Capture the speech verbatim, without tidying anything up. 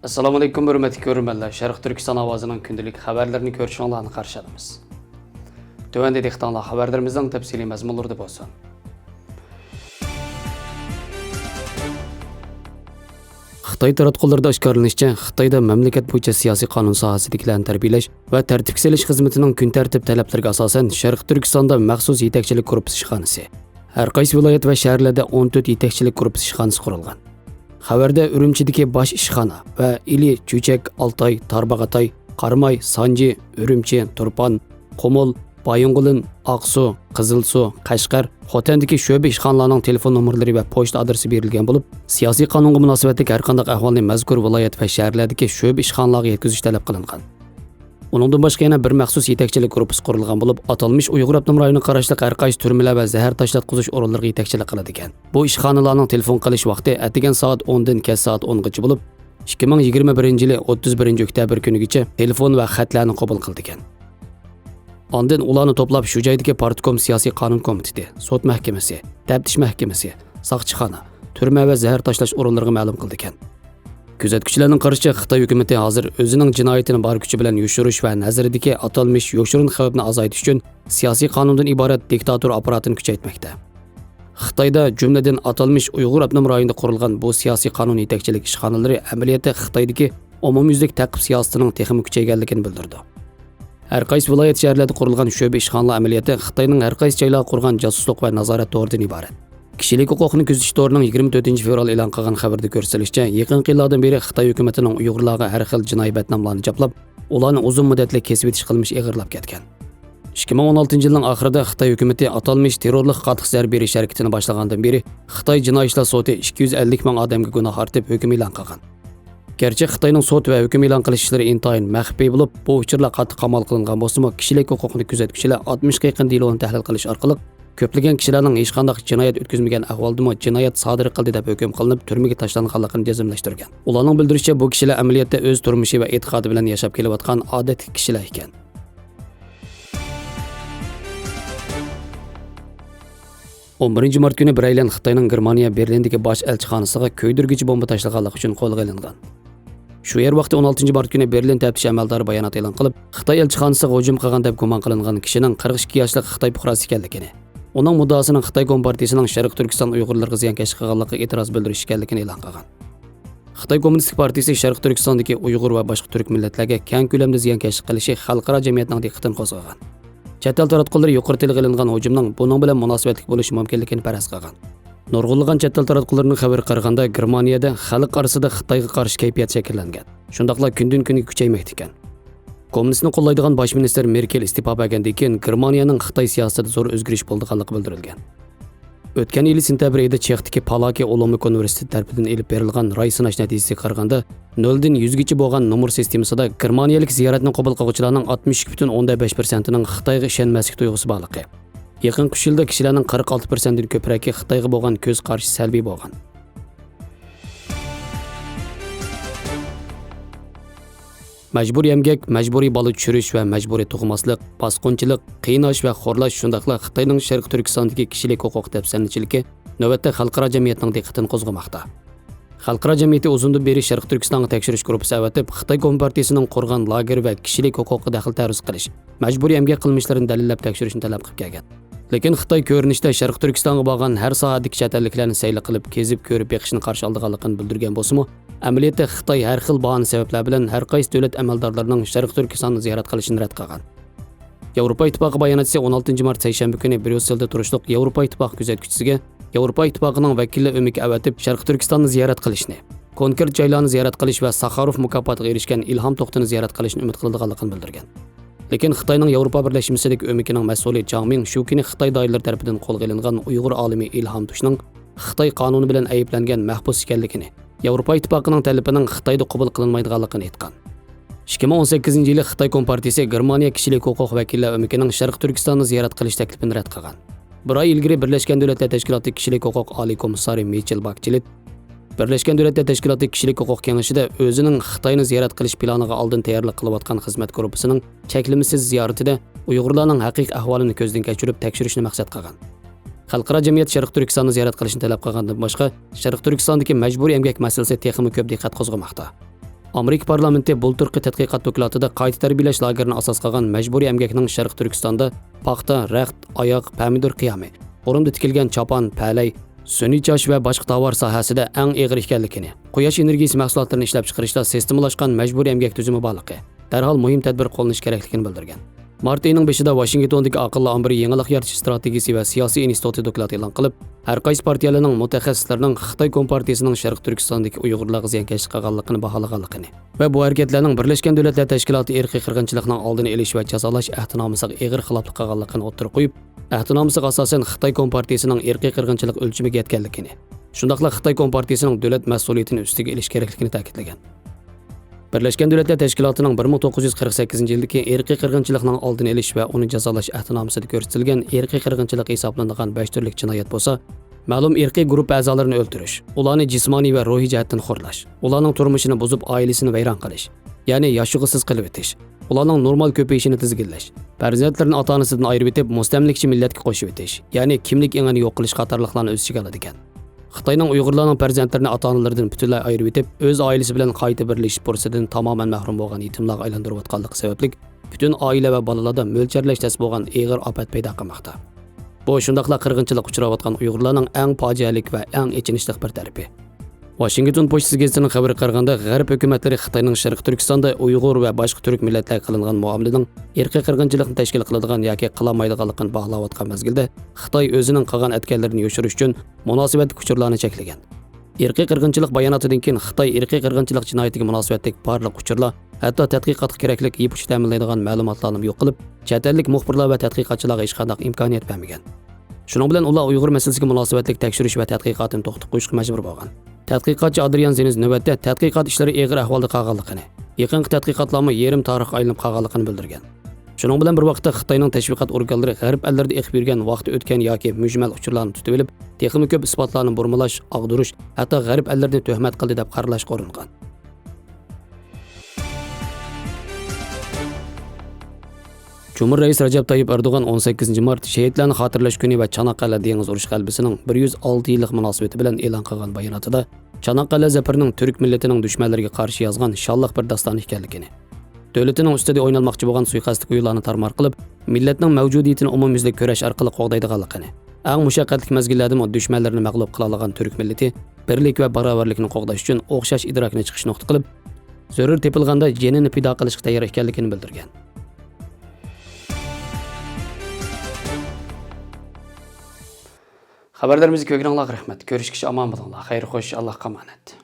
ئەسسالامۇئەلەيكۇم، ھۆرمەتلىك كۆرۈرمەنلەر. شەرقىي تۈركىستان ئاۋازىنىڭ كۈندىلىك خەۋەرلىرىنى كۆرۈشۈڭلارنى قارشى ئالىمىز. تۆۋەندە دىققىتىڭلار خەۋەرلىرىمىزنىڭ تەپسىلىي مەزمۇنلىرىدا بولسۇن. خىتاي تاراتقۇلىرىدا ئاشكارىلىنىشىچە، خىتايدا مەملىكەت بويىچە سىياسىي قانۇن ساھەسىدىكىلەرنى تەربىيەلەش ۋە تەرتىپكە سېلىش خىزمىتىنىڭ كۈن تەرتىپ تەلەپلىرىگە ئاساسەن، شەرقىي تۈركىستاندا مەخسۇس يېتەكچىلىك گۇرۇپپىسى ئىشخانىسى، ھەر قايسى ۋىلايەت ۋە شەھەرلەردە ئون تۆت يېتەكچىلىك گۇرۇپپىسى ئىشخانىسى قۇرۇلغان. خەۋەردە ئۈرۈمچىدىكى باش ئىشخانا ۋە ئىلى، چۆچەك، ئالتاي، تارباغاتاي، قاراماي، سانجى، ئۈرۈمچى، تۇرپان، قۇمۇل، بايىنغولىن، ئاقسۇ، قىزىلسۇ، قەشقەر، خوتەندىكى شۆبە ئىشخانىلارنىڭ تېلېفون نومۇرلىرى ۋە پوچتا ئادرېسى بېرىلگەن بولۇپ، سىياسىي قانۇنغا مۇناسىۋەتلىك ھەرقانداق ئەھۋالنى مەزكۇر ۋىلايەت ۋە شەھەرلەردىكى شۆبە ئىشخانىلارغا يەتكۈزۈش تەلەپ قىلىنغان. ئۇنىڭدىن باشقا يەنە بىر مەخسۇس يېتەكچىلىك گۇرۇپپىسى قۇرۇلغان بولۇپ، ئاتالمىش ئۇيغۇر ئاپتونوم رايونىغا قاراشلىق ھەر قايسى تۈرمىلەر ۋە زەھەر تاشلاتقۇزۇش ئورۇنلىرىغا يېتەكچىلىك قىلىدىكەن. بۇ ئىشخانىلارنىڭ تېلېفون قىلىش ۋاقتى ئەتىگەن سائەت ئوندىن كەچ سائەت ئونغىچە بولۇپ، ئىككى مىڭ يىگىرمە بىرىنچى يىلى ئوتتۇز بىرىنچى ئۆكتەبىر كۈنىگىچە تېلېفون ۋە خەتلەرنى قوبۇل قىلىدىكەن. ئاندىن ئۇلارنى توپلاپ، شۇ جايدىكى پارتكوم، سىياسىي قانۇن كومىتېتى، سوت مەھكىمىسى، تەپتىش مەھكىمىسى، ساقچىخانا، تۈرمە ۋە زەھەر تاشلاش ئورۇنلىرىغا مەلۇم قىلىدىكەن. كۆزەتكۈچىلەرنىڭ قارىشىچە، خىتاي ھۆكۈمىتى ھازىر ئۆزىنىڭ جىنايىتىنى بار كۈچى بىلەن يوشۇرۇش ۋە نەزىرىدىكى ئاتالمىش يوشۇرۇن خەۋپنى ئازايتىش ئۈچۈن سىياسىي قانۇندىن ئىبارەت دىكتاتور ئاپپاراتىنى كۈچەيتمەكتە. خىتايدا، جۈملىدىن ئاتالمىش ئۇيغۇر ئاپتونوم رايونىدا قۇرۇلغان بۇ سىياسىي قانۇن يېتەكچىلىك ئىشخانىلىرى ئەمەلىيەتتە خىتايدىكى ئومۇميۈزلۈك تەقىب سىياسىتىنىڭ تېخىمۇ كۈچەيگەنلىكىنى بىلدۈرىدۇ. ھەر قايسى ۋىلايەت، شەھەرلەردە قۇرۇلغان شۆبە ئىشخانىلار ئەمەلىيەتتە خىتاينىڭ ھەر قايسى جايلارغا قۇرغان جاسۇسلۇق ۋە نازارەت تورىدىن ئىبارەت. كىشىلىك ھوقۇقنى كۆزىتىش تورىنىڭ يىگىرمە تۆتىنچى فېۋرال ئېلان قىلغان خەۋىرىدە كۆرسىتىلىشىچە، يېقىنقى يىللاردىن بېرى خىتاي ھۆكۈمىتىنىڭ ئۇيغۇرلارغا ھەر خىل جىنايى بەتناملارنى چاپلاپ، ئۇلارنى ئۇزۇن مۇددەتلىك كېسىۋېتىش قىلمىشى ئېغىرلاپ كەتكەن. ئىككى مىڭ ئون ئالتىنچى يىلنىڭ ئاخىرىدا خىتاي ھۆكۈمىتى ئاتالمىش تېررورلۇق قاتتىق زەربە بېرىش ھەرىكىتىنى باشلىغاندىن بېرى، خىتاي جىنايى ئىشلار سوتى ئىككى يۈز ئەللىك مىڭ ئادەمگە گۇناھ ئارتىپ، ھۆكۈم ئېلان قىلغان. گەرچە خىتاينىڭ سوت ۋە ھۆكۈم ئېلان قىلىش ئىشلىرى ئىنتايىن مەخپىي بولۇپ، بۇ ئۇچۇرلار قاتتىق قامال قىلىنغان بولسىمۇ، كىشىلىك ھوقۇقنى كۆزەتكۈچىلەر ئاتمىشقا يېقىن دېلونى تەھلىل قىلىش ئارقىلىق، كۆپلىگەن كىشىلەرنىڭ ھېچقانداق جىنايەت ئۆتكۈزمىگەن ئەھۋالدىمۇ جىنايەت سادىر قىلدى دەپ ھۆكۈم قىلىنىپ، تۈرمىگە تاشلانغانلىقىنى جەزملەشتۈرگەن. ئۇلارنىڭ بىلدۈرۈشىچە، بۇ كىشىلەر ئەمەلىيەتتە ئۆز تۇرمۇشى ۋە ئېتىقادى بىلەن ياشاپ كېلىۋاتقان ئادەتتىكى كىشىلەر ئىكەن. ئون بىرىنچى مارت كۈنى بىرەيلەن خىتاينىڭ گېرمانىيە بېرلىندىكى باش ئەلچىخانىسىغا كۆيدۈرگۈچى بومبا تاشلىغانلىقى ئۈچۈن قولغا ئېلىنغان. شۇ يەر ۋاقتى ئون ئالتىنچى مارت كۈنى بېرلىن تەپتىش ئەمەلدارى بايانات ئېلان قىلىپ، خىتاي ئەلچىخانىسىغا ھۇجۇم قىلغان دەپ گۇمان قىلىنغان كىشىنىڭ قىرىق ئىككى ياشلىق خىتاي پۇقراسى ئىكەنلىكىنى، ئۇنىڭ مۇددىئاسىنىڭ خىتاي كومپارتىيىسىنىڭ شەرقىي تۈركىستان ئۇيغۇرلىرىغا زىيانكەشلىك قىلغانلىقىغا ئېتىراز بىلدۈرۈش ئىكەنلىكىنى ئېلان قىلغان. خىتاي كوممۇنىستىك پارتىيىسى شەرقىي تۈركىستاندىكى ئۇيغۇر ۋە باشقا تۈرك مىللەتلەرگە كەڭ كۆلەمدە زىيانكەشلىك قىلىشى خەلقئارا جەمئىيەتنىڭ دىققىتىنى قوزغىغان. چەت ئەل تاراتقۇلىرى يۇقىرى تىلغا ئېلىنغان ھۇجۇمنىڭ بۇنىڭ بىلەن مۇناسىۋەتلىك بولۇشى مۇمكىنلىكىنى پەرەز قىلغان. نۇرغۇنلىغان چەت ئەل تاراتقۇلىرىنىڭ خەۋىرىگە قارىغاندا، گېرمانىيەدە خەلق ئارىسىدا خىتايغا قارشى كەيپىيات شەكىللەنگەن. شۇنداقلا كۈندىن كۈنگە كۈچەيمەكتە ئىكەن. كوممۇنىستنى قوللايدىغان باش مىنىستىر مېركېل ئىستېپا بەرگەندىن كېيىن، گېرمانىيەنىڭ خىتاي سىياسىتىدە زور ئۆزگىرىش بولىدىغانلىقى بىلدۈرۈلگەن. ئۆتكەن يىلى سېنتەبىر ئايىدا چېختىكى پالاكى ئۇلۇمى ئۇنىۋېرسىتېتى تەرىپىدىن ئېلىپ بېرىلغان راي سىناش نەتىجىسىگە قارىغاندا، نۆلدىن يۈزگىچە بولغان نومۇر سىستېمىسىدا گېرمانىيەلىك زىيارەتنى قوبۇل قىلغۇچىلارنىڭ ئاتمىش ئىككى پۈتۈن ئوندىن بەش پىرسەنتىنىڭ خىتايغا ئىشەنمەسلىك تۇيغۇسى بارلىقى، يېقىنقى ئۈچ يىلدا كىشىلەرنىڭ قىرىق ئالتە پىرسەنتتىن كۆپرەكى خىتايغا بولغان كۆز قارىشى سەلبىي بولغان. مەجبۇرىي ئەمگەك، مەجبۇرىي بالا چۈشۈرۈش ۋە مەجبۇرىي تۇغماسلىق، باسقۇنچىلىق، قىيناش ۋە خورلاش، شۇنداقلا خىتاينىڭ شەرقىي تۈركىستاندىكى كىشىلىك ھوقۇق دەپسەندىچىلىكى نۆۋەتتە خەلقئارا جەمئىيەتنىڭ دىققىتىنى قوزغىماقتا. خەلقئارا جەمئىيىتى ئۇزۇندىن بېرى شەرقىي تۈركىستانغا تەكشۈرۈش گۇرۇپپىسى ئەۋەتىپ، خىتاي كومپارتىيىسىنىڭ قۇرغان لاگېر ۋە كىشىلىك ھوقۇققا دەخلى تەرۇز قىلىش، مەجبۇرىي ئەمگەك قىلمىشلىرىنى دەلىللەپ تەكشۈرۈشنى تەلەپ قىلىپ كەلگەن. لېكىن خىتاي كۆرۈنۈشتە شەرقىي تۈركىستانغا بارغان ھەر ساھەدىكى چەت ئەللىكلەرنى سەيلە قىلىپ، كېزىپ كۆرۈپ بېقىشنى قارشى ئالىدىغانلىقىنى بىلدۈرگەن بولسىمۇ، ئەمەلىيەتتە خىتاي ھەر خىل باھانە سەۋەبلەر بىلەن ھەر قايسى دۆلەت ئەمەلدارلىرىنىڭ شەرقىي تۈركىستاننى زىيارەت قىلىشىنى رەت قىلغان. ياۋروپا ئىتتىپاقى باياناتچىسى ئون ئالتىنچى مارت سەيشەنبە كۈنى بريۇسسېلدا تۇرۇشلۇق ياۋروپا ئىتتىپاقى كۆزەتكۈچىسىگە ياۋروپا ئىتتىپاقىنىڭ ۋەكىللەر ئۆمىكى ئەۋەتىپ، شەرقىي تۈركىستاننى زىيارەت قىلىشنى، كونكرېت جايلارنى زىيارەت قىلىش ۋە ساخاروف مۇكاپاتىغا ئېرىشكەن ئىلھام توختىنى زىيارەت قىلىشنى ئۈمىد قىلىدىغانلىقىنى بىلدۈرگەن. لېكىن خىتاينىڭ ياۋروپا بىرلەشمىسىدىكى ئۆمىكىنىڭ مەسئۇلى جاڭ مىڭ شۇ كۈنى خىتاي دائىرىلىرى تەرىپىدىن قولغا ئېلىنغان ئۇيغۇر ئالىمى ئىلھام تۇشنىڭ خىتاي قانۇنى بىلەن ئەيىبلەنگەن مەھبۇس ئىكەنلىكىنى، ياۋروپا ئىتتىپاقىنىڭ تەلىپىنىڭ خىتايدا قوبۇل قىلىنمايدىغانلىقىنى ئېيتقان. ئىككى مىڭ ئون سەككىزىنچى يىلى خىتاي كومپارتىيىسى گېرمانىيە كىشىلىك ھوقۇق ۋەكىللەر ئۆمىكىنىڭ شەرقىي تۈركىستاننى زىيارەت قىلىش تەكلىپىنى رەت قىلغان. بىر ئاي ئىلگىرى بىرلەشكەن دۆلەتلەر تەشكىلاتى كىشىلىك ھوقۇق ئالىي كومىسسارى مىچېل باكچېلىت بىرلەشكەن دۆلەتلەر تەشكىلاتى كىشىلىك ھوقۇق كېڭىشىدە ئۆزىنىڭ خىتاينى زىيارەت قىلىش پىلانىغا ئالدىن تەييارلىق قىلىۋاتقان خىزمەت گۇرۇپپىسىنىڭ چەكلىمىسىز زىيارىتىدە ئۇيغۇرلارنىڭ ھەقىقىي ئەھۋالىنى كۆزدىن كەچۈرۈپ تەكشۈرۈشنى مەقسەت قىلغان. خەلقئارا جەمئىيەت شەرقىي تۈركىستاننى زىيارەت قىلىشنى تەلەپ قىلغاندىن باشقا، شەرقىي تۈركىستاندىكى مەجبۇرىي ئەمگەك مەسىلىسى تېخىمۇ كۆپ دىققەت قوزغىماقتا. ئامېرىكا پارلامېنتى بۇلتۇرقى تەتقىقات دوكلاتىدا قايتا تەربىيەلەش لاگېرىنى ئاساس قىلغان مەجبۇرىي ئەمگەكنىڭ شەرقىي تۈركىستاندا پاختا، رەخت، ئاياغ، پەمىدۇر قىيامى، قۇرۇمدا تىكىلگەن چاپان، پەلەي، سۈنئىي چاچ ۋە باشقا تاۋار ساھەسىدە ئەڭ ئېغىر ئىكەنلىكىنى، قۇياش ئېنېرگىيىسى مەھسۇلاتلىرىنى ئىشلەپچىقىرىشتا سىستېمىلاشقان مەجبۇرىي ئەمگەك تۈزۈمى بارلىقى، دەرھال مۇھىم تەدبىر قوللىنىش كېرەكلىكىنى بىلدۈرگەن. مارت ئېيىنىڭ بېشىدا ۋاشىنگتوندىكى ئاقىللار ئامبىرى يېڭىلىق يارىتىش ئىستراتېگىيىسى ۋە سىياسىي ئىنستىتۇتى دوكلات ئېلان قىلىپ، ھەر قايسى پارتىيەلەرنىڭ مۇتەخەسسىسلىرىنىڭ خىتاي كومپارتىيىسىنىڭ شەرقىي تۈركىستاندىكى ئۇيغۇرلارغا زىيانكەشلىك قىلغانلىقىنى باھالىغانلىقىنى ۋە بۇ ھەرىكەتلەرنىڭ بىرلەشكەن دۆلەتلەر تەشكىلاتى ئىرقىي قىرغىنچىلىقنىڭ ئالدىنى ئېلىش ۋە جازالاش ئەھدىنامىسىغا ئېغىر خىلاپلىق قىلغانلىقىنى ئوتتۇرىغا قويۇپ، ئەھدىنامىسىغا ئاساسەن خىتاي كومپارتىيىسىنىڭ ئىرقىي قىرغىنچىلىق ئۆلچىمىگە يەتكەنلىكىنى، شۇنداقلا خىتاي كومپارتىيىسىنىڭ دۆلەت مەسئۇلىيىتىنى ئۈستىگە ئېلىش كېرەكلىكىنى تەكىتلىگەن. بىرلەشكەن دۆلەتلەر تەشكىلاتىنىڭ بىر مىڭ توققۇز يۈز قىرىق سەككىزىنچى يىلدىكى ئىرقىي قىرغىنچىلىقنىڭ ئالدىنى ئېلىش ۋە ئۇنى جازالاش ئەھدىنامىسىدا كۆرسىتىلگەن ئىرقىي قىرغىنچىلىق ھېسابلىنىدىغان بەش تۈرلۈك جىنايەت بولسا، مەلۇم ئىرقىي گۇرۇپپا ئەزالىرىنى ئۆلتۈرۈش، ئۇلارنى جىسمانىي ۋە روھىي جەھەتتىن خورلاش، ئۇلارنىڭ تۇرمۇشىنى بۇزۇپ، ئائىلىسىنى ۋەيران قىلىش، يەنى ياشىغۇسىز قىلىۋېتىش، ئۇلارنىڭ نورمال كۆپىيىشىنى تىزگىنلەش، پەرزەنتلىرىنى ئاتا-ئانىسىدىن ئايرىۋېتىپ، مۇستەملىكىچى مىللەتكە قوشۇۋېتىش، يەنى كىملىك ئېڭىنى يوق قىلىش قاتارلىقلارنى ئۆز ئىچىگە ئالىدىكەن. خىتاينىڭ ئۇيغۇرلارنىڭ پەرزەنتلىرىنى ئاتا-ئانىلىرىدىن پۈتۈنلەي ئايرىۋېتىپ، ئۆز ئائىلىسى بىلەن قايتا بىرلىشىش پۇرسىتىدىن تامامەن مەھرۇم بولغان يېتىملارغا ئايلاندۇرۇۋاتقانلىقى سەۋەبلىك، پۈتۈن ئائىلە ۋە بالىلاردا مۆلچەرلەش تەس بولغان ئېغىر ئاپەت پەيدا قىلماقتا. بۇ شۇنداقلا قىرغىنچىلىققا ئۇچراۋاتقان ئۇيغۇرلارنىڭ ئەڭ پاجىئەلىك ۋە ئەڭ ئېچىنىشلىق بىر تەرىپى. ۋاشىنگتون پوچتىسى گېزىتىنىڭ خەۋىرىگە قارىغاندا، غەرب ھۆكۈمەتلىرى خىتاينىڭ شەرقىي تۈركىستاندا ئۇيغۇر ۋە باشقا تۈرك مىللەتلەرگە قىلىنغان مۇئامىلىنىڭ ئىرقىي قىرغىنچىلىقنى تەشكىل قىلىدىغان ياكى قىلالمايدىغانلىقىنى باھالاۋاتقان مەزگىلدە، خىتاي ئۆزىنىڭ قىلغان ئەتكەنلىرىنى يوشۇرۇش ئۈچۈن مۇناسىۋەتلىك ئۇچۇرلارنى چەكلىگەن. ئىرقىي قىرغىنچىلىق باياناتىدىن كېيىن خىتاي ئىرقىي قىرغىنچىلىق جىنايىتىگە مۇناسىۋەتلىك بارلىق ئۇچۇرلار، ھەتتا تەتقىقاتقا كېرەكلىك يىپ ئۇچى تەمىنلەيدىغان مەلۇماتلارنىمۇ يوق قىلىپ، چەت ئەللىك مۇخبىرلار ۋە تەتقىقاتچىلارغا ھېچقانداق ئىمكانىيەت بەرمىگەن. شۇنىڭ بىلەن ئۇلار ئۇيغۇر مەسىلىسىگە مۇناسىۋەتلىك تەكشۈرۈش ۋە تەتقىقاتنى توختىتىپ قويۇشقا مەجبۇر بولغان. تەتقىقاتچى ئادرىيان زېنز نۆۋەتتە تەتقىقات ئىشلىرى ئېغىر ئەھۋالدا قالغانلىقىنى، يېقىنقى تەتقىقاتلارمۇ يېرىم تارىخقا ئايلىنىپ قالغانلىقىنى بىلدۈرگەن. شۇنىڭ بىلەن بىر ۋاقىتتا، خىتاينىڭ تەشۋىقات ئورگانلىرى غەرب ئەللىرىدە ئېقىپ يۈرگەن ۋاقتى ئۆتكەن ياكى مۈجمەل ئۇچۇرلارنى تۇتۇۋېلىپ، تېخىمۇ كۆپ ئىسپاتلارنى بۇرمىلاش، ئاغدۇرۇش، ھەتتا غەرب ئەللىرىنى تۆھمەت قىلدى دەپ قارىلاشقا ئۇرۇنغان. جۇمھۇر رەئىسى رەجەپ تايىپ ئەردوغان ئون سەككىزىنچى مارت شېھىتلەرنى خاتىرىلەش كۈنى ۋە چاناققەلە دېڭىز ئۇرۇشى غەلىبىسىنىڭ بىر يۈز ئالتە يىللىق مۇناسىۋىتى بىلەن ئېلان قىلغان باياناتىدا، چاناققەلە زەپىرىنىڭ تۈرك مىللىتىنىڭ دۈشمەنلىرىگە قارشى يازغان شانلىق بىر داستان ئىكەنلىكىنى، دۆلىتىنىڭ ئۈستىدە ئوينالماقچى بولغان سۇيىقەستلىك ئويۇنلارنى تارمار قىلىپ، مىللەتنىڭ مەۋجۇدىيىتىنى ئومۇميۈزلۈك كۈرەش ئارقىلىق قوغدايدىغانلىقىنى، ئەڭ مۇشەققەتلىك مەزگىللەردىمۇ دۈشمەنلىرىنى مەغلۇپ قىلالىغان تۈرك مىللىتى بىرلىك ۋە باراۋەرلىكنى قوغداش ئۈچۈن ئوخشاش ئىدراكنى چىقىش نۇقتا قىلىپ، زۆرۈر تېپىلغاندا جېنىنى پىدا قىلىشقا تەييار ئىكەنلىكىنى بىلدۈرگەن. خەۋەرلىرىمىزنى كۆرگىنىڭلارغا رەھمەت. كۆرۈشكىچە ئامان بولۇڭلار. خەير خوش، ئاللاھقا ئامانەت.